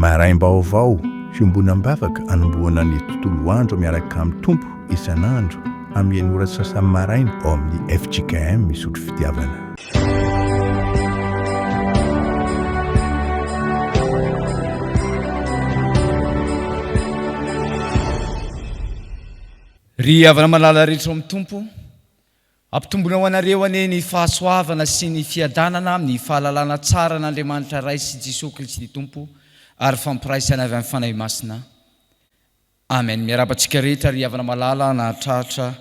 Maraim-baovao, fiombonam-bavaka anombohana ny tontolo andro miaraka amin'ny Tompo isan'andro amin'ny enina ora sy sasany maraina ao amin'ny fjkm Isotry Fitiavana. Ry havana malala rehetra ao amin'ny Tompo, Ampitomboina ho anareo anie ny fahasoavana sy ny fiadanana amin'ny fahalalana tsara an'Andriamanitra Ray sy Jesoa Kristy Tompo ary fampiraisana avy amin'ny Fanahy Masina. Amen. Miarahaba antsika rehetra ry havana malala nahatratra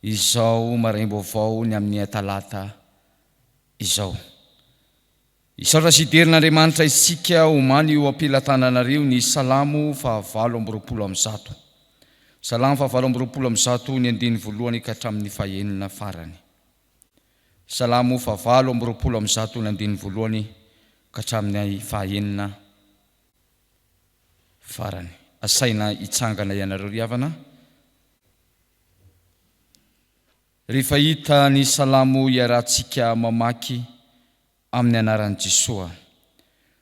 izao maraim-baovao ny amin'ny talata izao. Hisaotra sy hiderina Andriamanitra isika omaly eo am-pelatananareo ny Salamo faha 128. Salamo faha 128 ny andininy voalohany ka hatramin'ny faha enina farany. Salamo faha 128 ny andininy voalohany ka hatramin'ny faha enina farany. Asaina hitsangana ianareo ry havana. Rehefa hita ny Salamo iarahantsika mamaky amin'ny anaran'i Jesoa.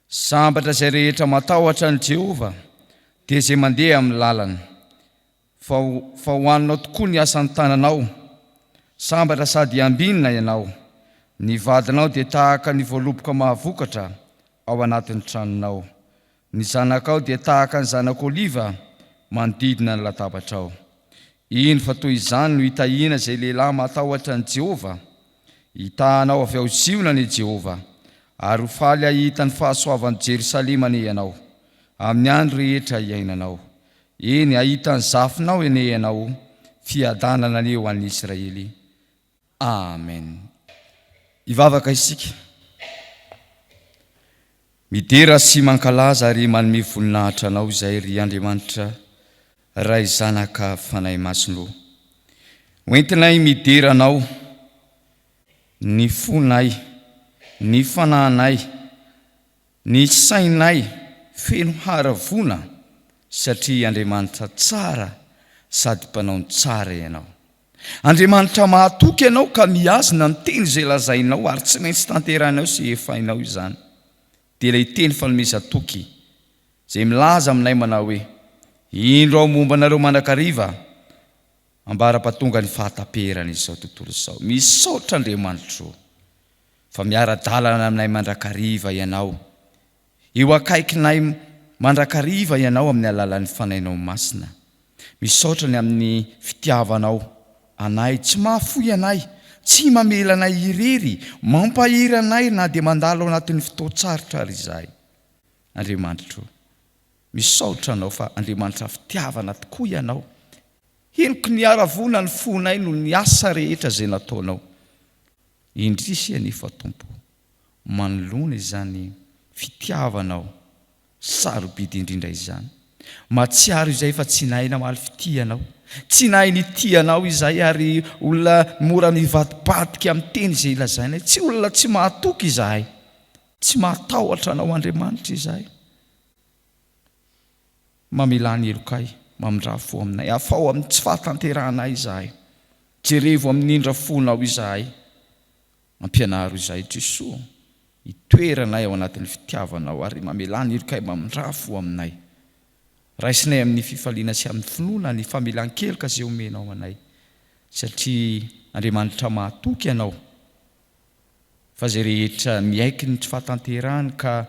Sambatra izay rehetra matahotra an'i Jehovah, dia izay mandeha amin'ny lalany. Fa fa ho haninao tokoa ny asan'ny tananao. Sambatra sady ambinina ianao. Ny vadinao dia tahaka ny voaloboka mahavokatra ao anatin'ny tranonao. Ny zanakao dia tahaka ny zanak'oliva manodidina ny latabatrao. Eny fa toy izany no hitahiana izay lehilahy matahotra an'i Jehovah. Hitaha anao avy ao Ziona anie Jehovah, ary ho faly hahita ny fahasoavan'i Jerosalema anie ianao, amin'ny andro rehetra iainanao. Eny, hahita ny zafinao anie ianao, fiadanana anie ho an'ny Israely. Amen. Hivavaka isika. Midera sy mankalaza ary manome voninahitra Anao izay ry Andriamanitra Ray Zanaka Fanahy Masina o. Hoentinay midera Anao ny fonay, ny fanahinay, ny sainay feno haravoana satria Andriamanitra tsara sady mpanao ny tsara Ianao. Andriamanitra mahatoky Ianao ka mihazona ny teny izay lazainao ary tsy maintsy tanterahinao sy efainao izany. Dia ilay teny fanomezan-toky izay milaza aminay manao hoe, Indro aho momba anareo mandrakariva ambara-pahatonga ny fahataperan'izao tontolo izao. Misaotra Andriamanitra o! Fa miara-dalana aminay mandrakariva Ianao. Eo akaikinay mandrakariva Ianao amin'ny alalan'ny Fanahinao Masina. Misaotra ny amin'ny fitiavanao anay, tsy mahafoy anay, tsy mamela anay irery, mampahery anay na dia mandalo ao anatin'ny fotoan-tsarotra ary izahay. Andriamanitro, misaotra Anao fa Andriamanitra fitiavana tokoa Ianao. Henoko niharavona ny fonay noho ny asa rehetra izay nataonao. Indrisy anefa Tompo, manoloana izany fitiavanao sarobidy indrindra izany. Mahatsiaro izay fa tsy nahay namaly fitia Ianao. Tsy nahay nitia Anao izahay ary olona mora mivadibadika amin'ny teny izay lazainay. Tsy olona tsy mahatoky izahay. Tsy mahatahotra Anao Andriamanitra izahay. Mamelà ny helokay, mamindrà fo aminay. Afaho amin'ny tsy fahatanterahanay izahay. Jerevo amin'ny indra fonao izahay. Ampianaro izahay Jesoa hitoeranay ao anatin'ny fitiavanao ary mamelà ny helokay mamindrà fo aminay. Raisinay amin'ny fifaliana sy amin'ny finoana ny famelan-keloka izay omenao anay satria Andriamanitra mahatoky Ianao fa izay rehetra miaiky ny tsy fahatanterahany ka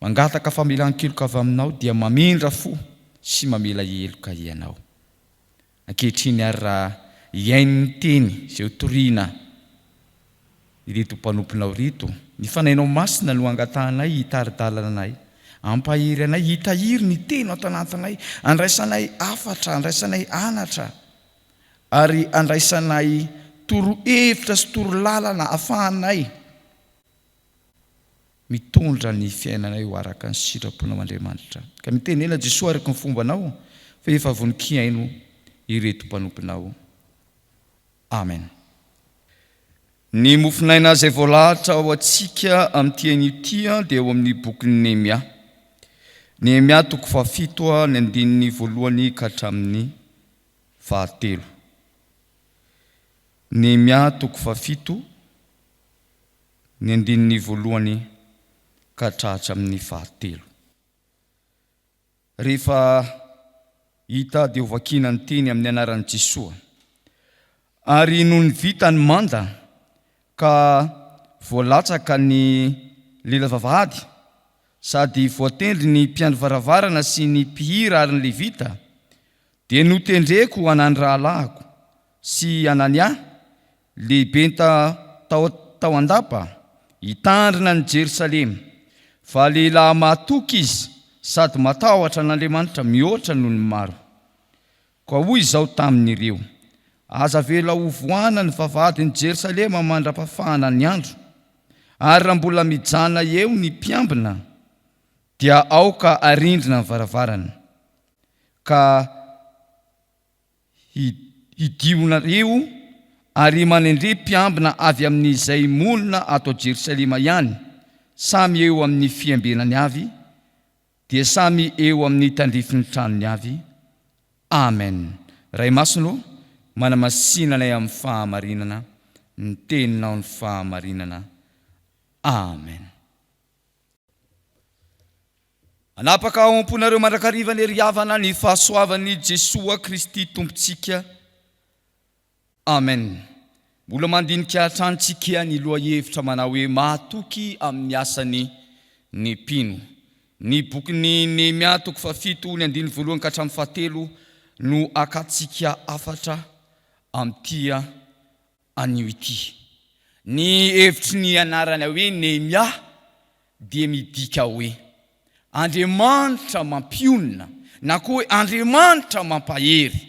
Mangataka famelan-keloka avy aminao dia mamindra fo sy mamela heloka Ianao. Ankehitriny ary raha hihaino ny teny izay ho toriana ireto mpanomponao ireto, ny Fanahinao Masina no angatahanay hitari-dalana anay, hampahery anay, hitahiry ny teny ato anatinay, handraisanay hafatra, handraisanay anatra, ary handraisanay torohevitra sy torolalana ahafahanay Mitondra ny fiainanay ho araka ny sitraponao Andriamanitra. Ka mitenena Jesoa araka ny fombanao fa efa vonon-kihaino ireto mpanomponao. Amen. Ny mofon'aina izay voalahatra ho antsika amin'ity anio ity dia ao amin'ny bokin'i Nehemia. Nehemia toko fahafito ny andininy voalohany ka hatramin'ny fahatelo. Nehemia toko fahafito. Ny andininy voalohany ka hatramin'ny fahatelo. Rehefa hita dia hovakiana ny teny amin'ny anaran'i Jesoa. Ary nony vita ny manda ka voalatsaka ny lela vavahady, sady voatendry ny mpiandry varavarana sy ny mpihira ary ny Levita, dia notendreko Hanany rahalahiko sy Hanania Lehibenta tao tao an-dapa, hitandrina an'i Jerosalema, fa lehilahy mahatoky izy sady matahotra an'Andriamanitra mihoatra noho ny maro. Koa hoy izao tamin'ireo, Aza avela hovohana ny vavahadin'i Jerosalema mandra-pafahana ny andro, ary raha mbola mijanona eo ny mpiambina, dia aoka harindrina ny varavarana, ka hidionareo ary manendre mpiambina avy amin'izay monina ato Jerosalema ihany, samy eo amin'ny fiambenany avy, dia samy eo amin'ny tandrifin'ny tranony avy. Amen. Ray Masina ô, manamasina anay amin'ny fahamarinana, ny Teninao ny fahamarinana. Amen. Hanapaka ao am-ponareo mandrakariva anie ry havana ny fahasoavan'i Jesoa Kristy Tompontsika. Amen. Mbola mandinika hatrany tsika ny lohahevitra manao hoe mahatoky amin'ny asany ny mpino. Ny bokin'i Nehemia toko fahafito ny andininy voalohany ka hatramin'ny fahatelo no hakantsika hafatra amin'ity anio ity. Ny hevitry ny anarana hoe Nehemia dia midika hoe Andriamanitra mampionona na koa hoe Andriamanitra mampahery.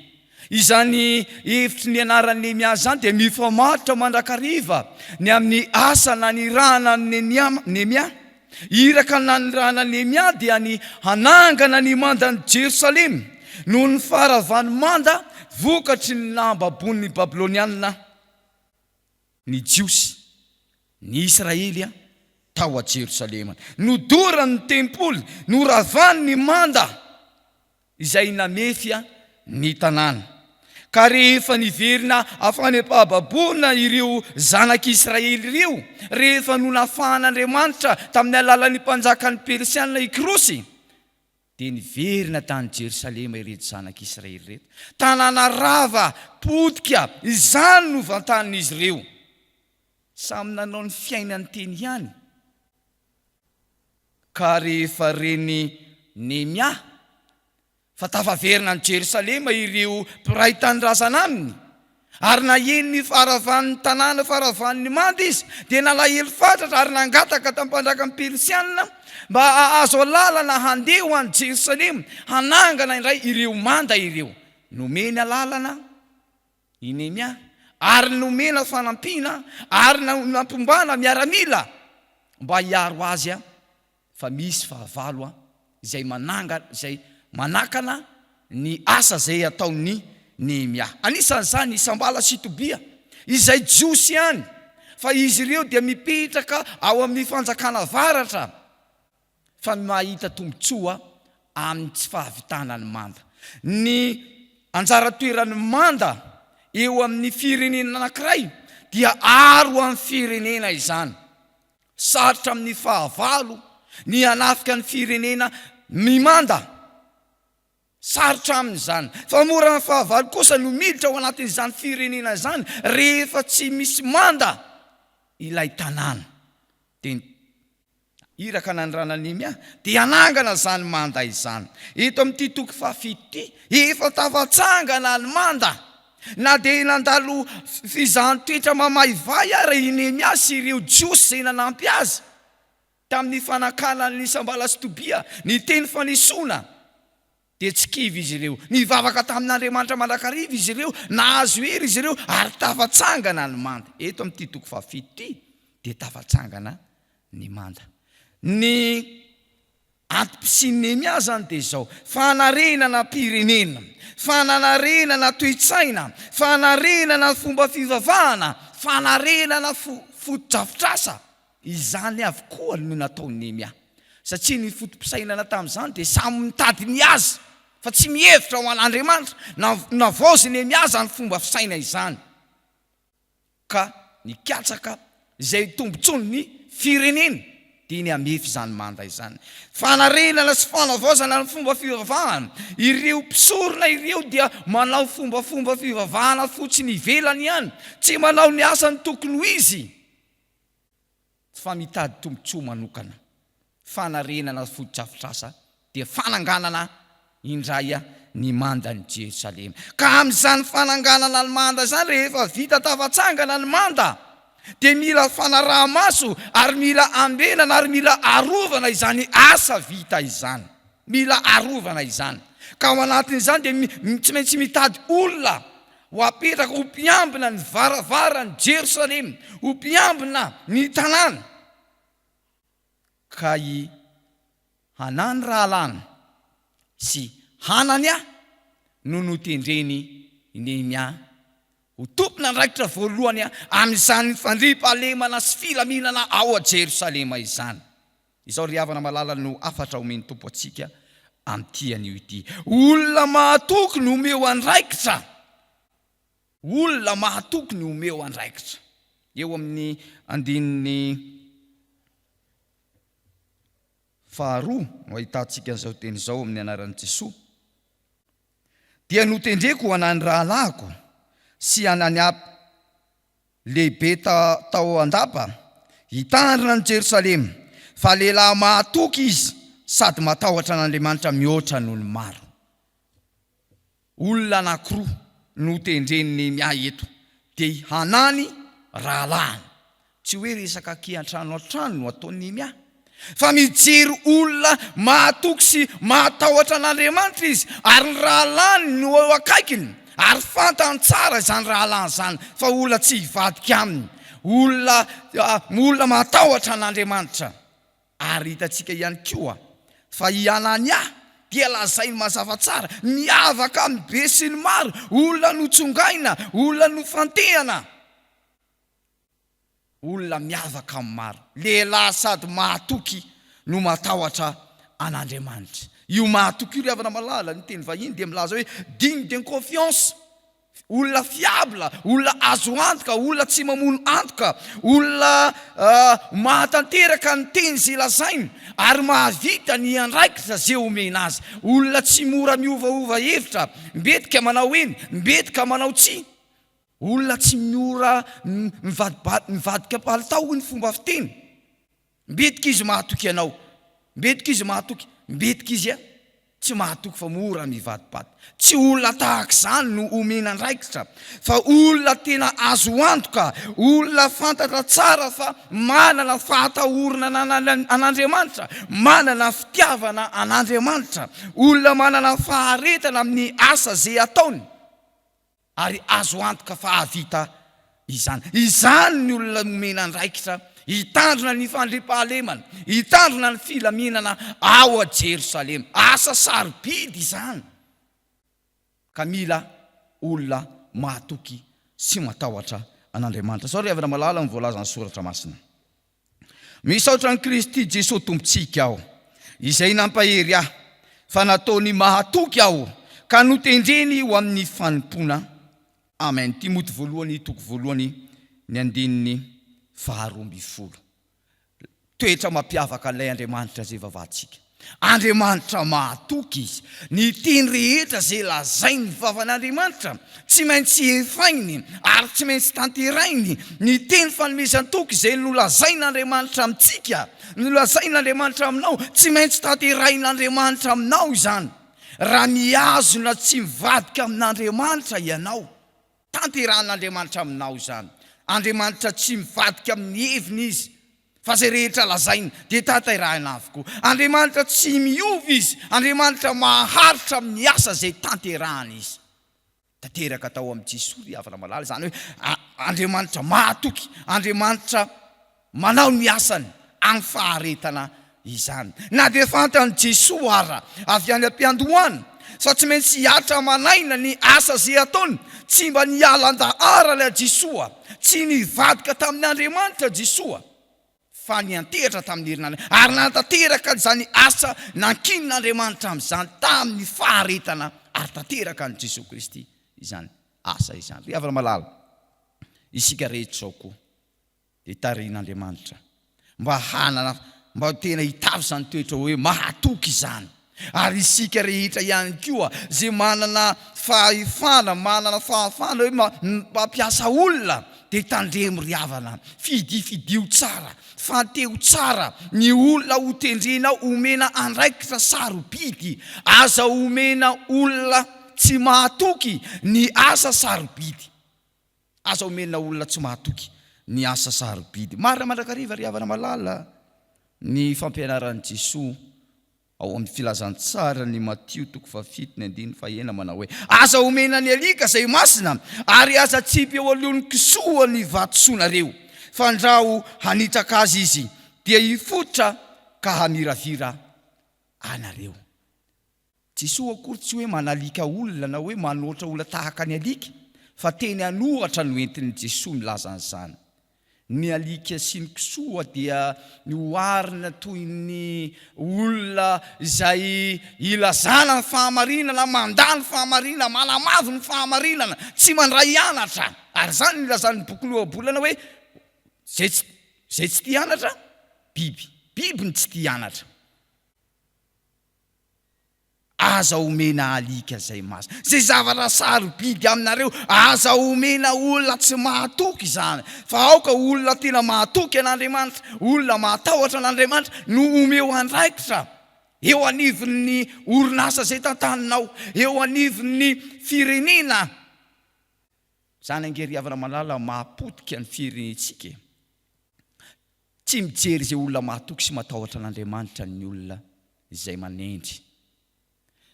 Izany hevitry ny anaran'i Nehemia izany dia mifamatotra mandrakariva ny amin'ny asa nanirahana an'i Nehemia. Iraka nanirahana an'i Nehemia dia ny hanangana ny mandan'i Jerosalema noho ny faharavan'ny manda vokatry ny nahababoan'ny Babylonianina ny Jiosy, ny Israely tao a Jerosalema. Nodorany ny tempoly, noravany ny manda izay namefy ny tanàna. Ka rehefa niverina avy any am-pahababoana ireo zanak'Israely ireo, rehefa nonafahan'Andriamanitra tamin'ny alalan'ny mpanjakan'ny Persiana i Kyrosy, dia niverina tany Jerosalema ireto zanak'Israely ireto. Tanàna rava, potika, izany no vantanin'izy ireo. Samy nanao ny fiainany teny ihany. Ka rehefa ren'i Nehemia fa tafaverina any Jerosalema ireo mpiray tanindrazana aminy, ary naheno ny faharavan'ny tanàna faharavan'ny manda izy, dia nalahelo fatratra ary nangataka tamin'ny mpanjakan'ny Persiana mba hahazo alalana handeha ho any Jerosalema hanangana indray ireo manda ireo. Nomeny alalana i Nehemia, ary nomena fanampiana ary nampombana miaramila mba hiaro azy fa misy fahavalo izay mananga izay manakana ny asa izay ataon'i Nehemia. Anisan'izany i Sambala sy Tobia, izay Jiosy ihany, fa izy ireo dia mipetraka ao amin'ny fanjakana avaratra. fa ny mahita tombontsoa amin'ny tsy fahavitana ny manda. Ny anjara toeran'ny manda eo amin'ny firenena anankiray dia aro amin'ny firenena izany. Sarotra amin'ny fahavalo ny hanafika ny firenena mimanda. Sarotra aminy izany. Fa mora amin'ny fahavalo kosa no miditra ao anatin'izany firenena izany rehefa tsy misy manda ilay tanàna. Dia ny iraka nanirahana an'i Nehemia dia hanangana izany manda izany. Eto amin'ity toko fahafito ity, efa tafatsangana ny manda. Na dia nandalo fizahan-toetra mamaivay ara i Nehemia sy ireo Jiosy izay nanampy azy, Tamin'ny fanakanan'i Sambala sy Tobia ny teny fanesoana, dia tsy kivy izy ireo. Nivavaka tamin'Andriamanitra mandrakariva izy ireo, nahazo hery izy ireo, ary tafatsangana ny manda. Eto amin'ity toko fahafito ity, dia tafatsangana ny manda. Ny antom-pisian'i Nehemia izany dia izao, fanarenana pirenena, fananarenana toe-tsaina, fanarenana fomba fivavahana, fanarenana fotodrafitrasa. Izany avokoa no nataon'i Nehemia, satria ny foto-pisainana tamin'izany dia samy mitady ny azy, fa tsy mihevitra ho an'Andriamanitra. Navaozin'i Nehemia izany fomba fisaina izany, ka nikatsaka izay tombontsoan'ny fireneny. Tiany hamefy izany manda izany. Fanarenana sy fanavaozana ny fomba fivavahana. Ireo mpisorona ireo dia manao fombafomba fivavahana fotsiny ivelany ihany, tsy manao ny asany tokony ho izy, fa mitady tombontsoa manokana. Fanarenana fotodrafitrasa dia fananganana indray ny mandan'i Jerosalema. Ka amin'izany fananganana ny manda izany, rehefa vita tafatsangana ny manda, dia mila fanaraha-maso ary mila ambenana ary mila arovana izany asa vita izany. Mila arovana izany. Ka ao anatin'izany dia tsy maintsy mitady olona ho apetraka ho mpiambina ny varavaran'i Jerosalema, ho mpiambina ny tanàna. Ka i Hanany rahalahiny sy Hanania no notendren'i Nehemia ho tompon'andraikitra voalohany amin'izany fandriampahalemana sy filaminana ao Jerosalema izany. Izao ry havana malala no hafatra omen'ny Tompo antsika amin'ity anio ity, Olona mahatoky no omeo andraikitra. Olona mahatoky no omeo andraikitra. Eo amin'ny andininy faharoa no ahitantsika an'izao teny izao amin'ny anaran'i Jesoa, Dia notendreko ho anan'ny rahalahiko sy Hanania lehibe tao an-dapa hitandrina an'i Jerosalema, fa lehilahy mahatoky izy sady matahotra an'Andriamanitra mihoatra noho ny maro. Olona anankiroa no tendren'i Nehemia eto, dia i Hanany rahalahiny. Tsy hoe resaka kiantrano an-trano no ataon'i Nehemia, fa mijery olona mahatoky sy mahatahotra an'Andriamanitra izy, ary ny rahalahiny no eo akaikiny, ary fantany tsara izany rahalahiny izany fa olona tsy hivadika aminy, olona olona mahatahotra an'Andriamanitra. Ary hitantsika ihany koa fa i Anania dia lazainy mazava tsara, miavaka amin'ny be sy ny maro, olona notsongaina, olona nofantehana, olona miavaka amin'ny maro, lehilahy sady mahatoky no matahotra an'Andriamanitra. Io mahatoky io ry havana malala, ny teny vahiny dia milaza hoe digne de confiance. Olona fiable, olona azo antoka, olona tsy mamono antoka, olona mahatanteraka ny teny izay lazainy ary mahavita ny andraikitra izay omena azy. Olona tsy mora miovaova hevitra, mbetika manao eny, mbetika manao tsia. Olona tsy mora mivadika palitao hoy ny fomba fiteny. Mbetika izy mahatoky anao, mbetika izy mahatoky, mbetika izy tsy mahatoky fa mora mivadibadika. Tsy olona tahaka izany no omena andraikitra fa olona tena azo antoka, olona fantatra tsara fa manana fahatahorana an'Andriamanitra, manana fitiavana an'Andriamanitra, olona manana faharetana amin'ny asa izay ataony. ary azo antoka fa hahavita izany. Izany ny olona nomena andraikitra hitandrina ny fandriampahalemana, hitandrina ny filaminana ao Jerosalema. Asa sarobidy izany, ka mila olona mahatoky sy matahotra an'Andriamanitra. Sao ry havana malala ny voalazan'ny Soratra Masina. Misaotra an'i Kristy Jesoa Tompontsika aho, izay nampahery ahy, fa nataony mahatoky aho, ka notendreny ho amin'ny fanompoana. Amen. Timoty voalohany toko voalohany ny andininy faharoa ambin'ny folo. Toetra mampiavaka an'ilay Andriamanitra izay vavahantsika. Andriamanitra mahatoky Izy. Ny teny rehetra izay lazain'ny vavan'Andriamanitra, tsy maintsy efainy ary tsy maintsy tanterainy. Ny teny fanomezan-toky izay nolazain'Andriamanitra amintsika, nolazain'Andriamanitra aminao, tsy maintsy tanterain'Andriamanitra aminao izany. Raha mihazona tsy mivadika amin'Andriamanitra ianao, Tanterahan'Andriamanitra aminao izany. Andriamanitra tsy mivadika amin'ny heviny Izy, fa izay rehetra lazainy dia tanterahina avokoa. Andriamanitra tsy miova Izy, Andriamanitra maharitra amin'ny asa izay tanterahany Izy. Tanteraka tao amin'i Jesoa ry havana malala izany hoe Andriamanitra mahatoky, Andriamanitra Manao ny asany amin'ny faharetana izany. Na dia fantan'i Jesoa ara avy any am-piandohana fa tsy maintsy hihatra aman'aina ny asa izay ataony, tsy mba niala an-daharana Jesoa, tsy nivadika tamin'Andriamanitra Jesoa, fa niantehitra tamin'ny herin'Andriamanitra ary nanatanteraka izany asa nankinin'Andriamanitra amin'izany tamin'ny faharetana ary tanteraka an'i Jesoa Kristy izany asa izany. Ry havana malala, isika rehetra izao koa. dia tarihin'Andriamanitra mba hanana. Mba tena hitafy izany toetra hoe mahatoky izany. Ary isika rehetra ihany koa izay manana fahefana, manana fahafahana hoe mampiasa olona dia tandremo ry havana, fidifidio tsara, fanteo tsara ny olona ho tendrenao omena andraikitra sarobidy. Aza omena olona tsy mahatoky ny asa sarobidy. Aza omena olona tsy mahatoky ny asa sarobidy. Marina mandrakariva ry havana malala ny fampianaran'i Jesoa ao amin'ny filazantsaran'i Matio toko fahafito ny andininy fahenina manao hoe, Aza omena ny alika izay masina, ary aza atsipy eo alohan'ny kisoa ny vatosoanareo, fandrao hanitsaka azy izy, dia hifototra ka hamiravira anareo. Jesoa akory tsy hoe manalika olona na hoe manoatra olona tahaka ny alika fa teny an'ohatra no entin'i Jesoa milaza an'izany. Ny alika sy ny kisoa dia oharina toy ny olona izay ilazana ny fahamarinana, mandà ny fahamarinana, manamavo ny fahamarinana, tsy mandray anatra. Ary izany no ilazan'ny bokin'ny Ohabolana hoe izay tsy izay tsy tia anatra, biby. Biby ny tsy tia anatra. Aza omena alika izay masina. Izay zavatra sarobidy aminareo, aza omena olona tsy mahatoky izany, fa aoka olona tena mahatoky an'Andriamanitra, olona mahatahotra an'Andriamanitra no omeo andraikitra eo anivon'ny orinasa izay tantaninao, eo anivon'ny firenena. Izany ange ry havana malala mahapotika ny firenentsika e. Tsy mijery izay olona mahatoky sy matahotra an'Andriamanitra ny olona izay manendry,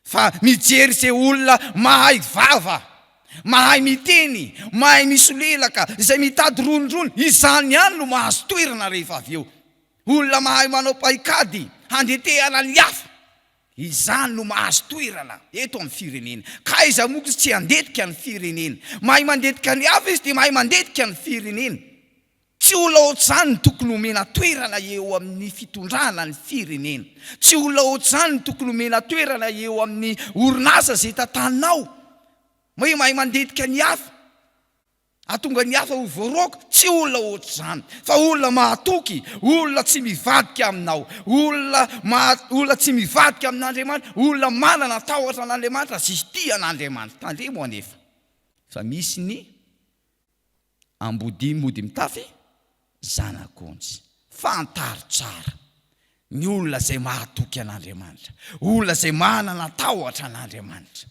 fa mijery izay olona mahay vava, mahay miteny, mahay misolelaka, izay mitady rondrony, izany ihany no mahazo toerana rehefa avy eo. Olona mahay manao paikady handetehana ny hafa, izany no mahazo toerana eto amin'ny firenena. Ka aiza moa izy tsy handetika ny firenena? Mahay mandetika ny hafa izy dia mahay mandetika ny firenena. Tsy olona ohatr'izany no tokony homena toerana eo amin'ny fitondrana ny firenena. Tsy olona ohatr'izany no tokony homena toerana eo amin'ny orinasa izay tantaninao. Hoe mahay mandentika ny hafa, hahatonga ny hafa ho voaroaka. Tsy olona ohatr'izany, fa olona mahatoky, olona tsy mivadika aminao, olona maha, olona tsy mivadika amin'Andriamanitra, olona manana tahotra an'Andriamanitra sy tia an'Andriamanitra. Tandremo anefa fa misy ny Ambodia mody mitafy zanak'onjy. Fantaro tsara ny olona izay mahatoky an'Andriamanitra, olona izay manana tahotra an'Andriamanitra.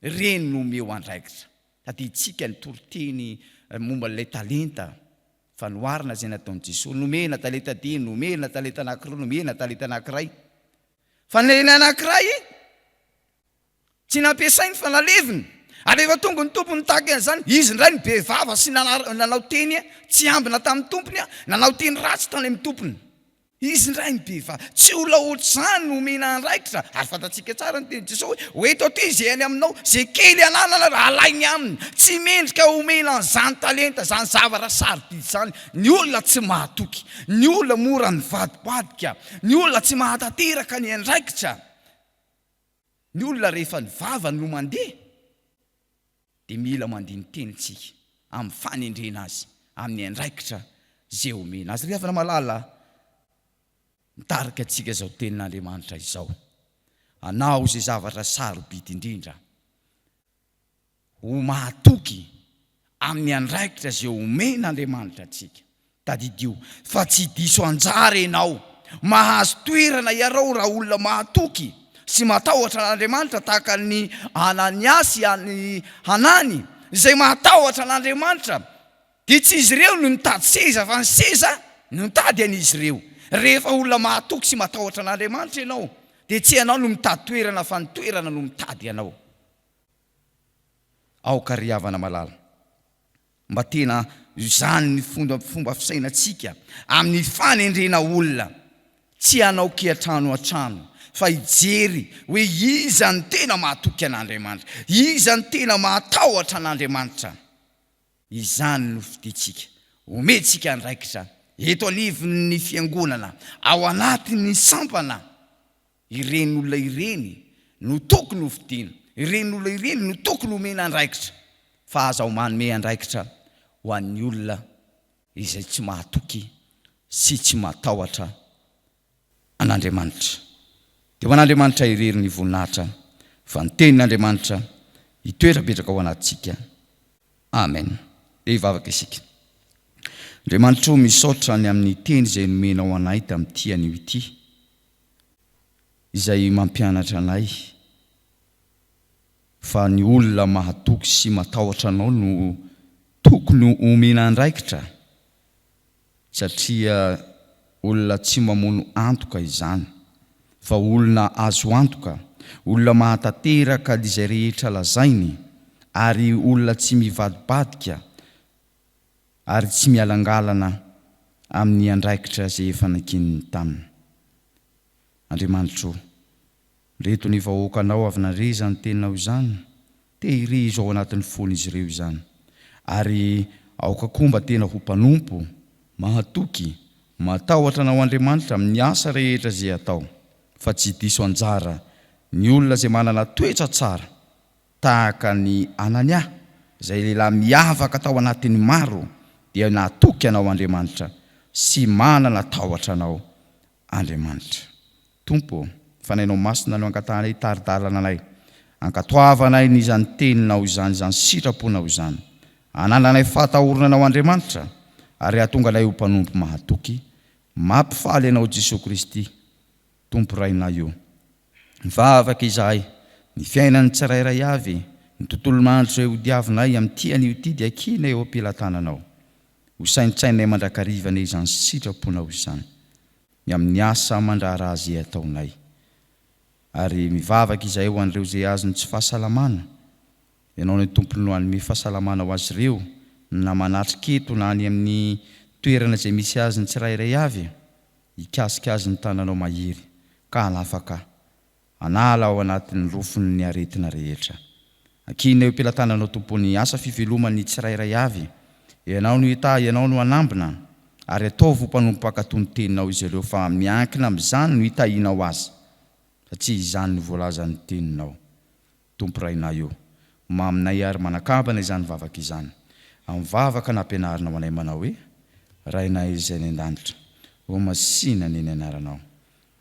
Ireny no omeo andraikitra. Tadidintsika ny toriteny momba ilay talenta fanoharana izay nataon'i Jesoa. Nomena talenta dimy, nomena talenta anankiroa, nomena talenta anankiray. Fa ny anankiray Tsy nampiasainy fa naleviny. Ary rehefa tonga ny tompony nitaky an'izany, izy indray no be vava sy nanao teny tsy ambina tamin'ny tompony, nanao teny ratsy tany amin'ny tompony. Izy indray no be vava. Tsy olona ohatr'izany no omena andraikitra. Ary fantatsika tsara ny tenin'i Jesosy hoe, Ho eto aty izay any aminao, izay kely ananana raha alainy aminy. Tsy mendrika homena an'izany talenta, izany zavatra sarobidy izany ny olona tsy mahatoky, ny olona mora mivadibadika, ny olona tsy mahatanteraka ny andraikitra. Ny olona rehefa ny vavany no mandeha dia mila mandini-teny tsika amin'ny fanendrena azy amin'ny andraikitra izay omena azy. Ry havana malala, mitarika antsika izao tenin'Andriamanitra izao. Anao izay zavatra sarobidy indrindra. Ho mahatoky amin'ny andraikitra izay omen'Andriamanitra antsika. Tadidio fa tsy diso anjara ianao. Mahazo toerana iarao raha olona mahatoky sy matahotra an'Andriamanitra tahaka an'i Anania sy an'i Hanany izay mahatahotra an'Andriamanitra. Dia tsy izy ireo no nitady seza fa ny seza no nitady an'izy ireo. Rehefa olona mahatoky sy matahotra an'Andriamanitra ianao dia tsy ianao no mitady toerana fa ny toerana no mitady anao. Aoka ry havana malala, mba tena izany ny fomba fisainantsika amin'ny fanendrena olona, tsy hanao kiantrano an-trano fa hijery hoe iza no tena mahatoky an'Andriamanitra, iza no tena mahatahotra an'Andriamanitra. Izany no fidintsika, omentsika andraikitra eto anivon'ny fiangonana, ao anatin'ny sampana. Ireny olona ireny no tokony ho fidiana, ireny olona ireny no tokony homena andraikitra, fa aza manome andraikitra ho an'ny olona izay tsy mahatoky sy tsy matahotra. an'Andriamanitra. Dia ho an'Andriamanitra irery ny voninahitra fa ny tenin'Andriamanitra hitoetra apetraka ao anatintsika. Amen. Dia hivavaka isika. Andriamanitra o, misaotra ny amin'ny teny izay nomenao anay tamin'ity anio ity, izay mampianatra anay fa ny olona mahatoky sy matahotra anao no tokony omena andraikitra satria olona tsy mamono antoka izany fa olona azo antoka, olona mahatanteraka izay rehetra lazainy ary olona tsy mivadibadika ary tsy mialangalana amin'ny andraikitra izay efa nankininy taminy. Andriamanitro o, Reto ny vahoakanao avy nandre izany teninao izany, tehirizo ao anatin'ny fon'izy ireo izany. Ary aoka koa mba tena ho mpanompo, mahatoky, matahotra Anao Andriamanitra amin'ny asa rehetra izay atao, fa tsy diso anjara ny olona izay manana toetra tsara tahaka an'i Anania, izay lehilahy miavaka tao anatin'ny maro, dia natoky Anao Andriamanitra sy manana tahotra Anao Andriamanitra. Tompo ô, Fanahinao Masina no angatahanay hitari-dalana anay. Ankatoavanay ny izany Teninao izany, izany sitraponao izany. Anananay fahatahorana Anao Andriamanitra, ary hahatonga anay ho mpanompo mahatoky, mampifaly Anao Jesoa Kristy, Tompo Rainay ô. Mivavaka izahay, ny fiainan'ny tsirairay avy, ny tontolo mandro izay hodiavinay amin'ity anio ity dia kiana eo am-pelatananao. Ho saintsainay mandrakariva anie izany sitraponao izany, ny amin'ny asa aman-draharaha izay ataonay. Ary mivavaka izahay ho an'ireo izay azon'ny tsy fahasalamana. Ianao no Tompony no hanome fahasalamana ho azy ireo, na manatrika eto na any amin'ny toerana izay misy azy ny tsirairay avy. Hikasika azy ny tananao mahery, ka hanafaka Hanala ao anatin'ny rofony ny aretina rehetra. Ankinina eo am-pelatananao Tompo ny asa fiveloman'ny tsirairay avy. Ianao no hitahy, Ianao no hanambina, ary ataovy ho mpanompo mpankatò ny Teninao izy ireo fa miankina amin'izany no hitahianao azy, satria izany no voalazan'ny Teninao. Tompo Rainay o, maminay ary manakambana izany vavaka izany amin'ny vavaka nampianarinao anay manao hoe, Rainay izay any an-danitra, ho masina anie ny anaranao,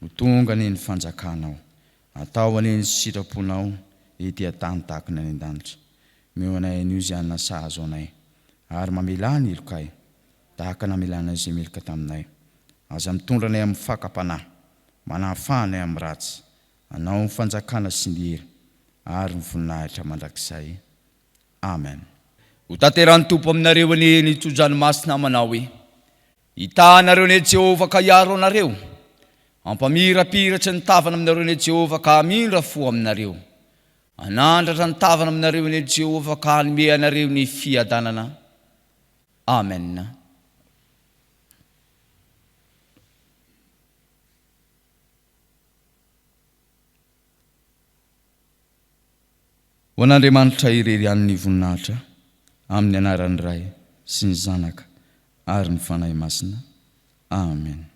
ho tonga anie ny fanjakanao, atao anie ny sitraponao ety an-tany tahaka ny any an-danitra. Omeo anay anio izay hanina sahaza ho anay, ary mamelà ny helokay, tahaka namelanay izay meloka taminay. Aza mitondra anay amin'ny fakam-panahy, manahafaha anay amin'ny ratsy, Anao ny fanjakana sy ny hery ary ny voninahitra mandrakizay. Amen. Ho tanterahan'ny Tompo aminareo anie ny tso-dranomasina manao hoe, Hitaha anareo anie Jehovah ka hiaro anareo, hampamirapiratra ny tavany aminareo anie Jehovah ka hamindra fo aminareo, hanandratra ny tavany aminareo anie Jehovah ka hanome anareo ny fiadanana. Amen. Ho an'Andriamanitra irery ihany ny voninahitra, amin'ny anaran'ny Ray sy ny Zanaka ary ny Fanahy Masina. Amen.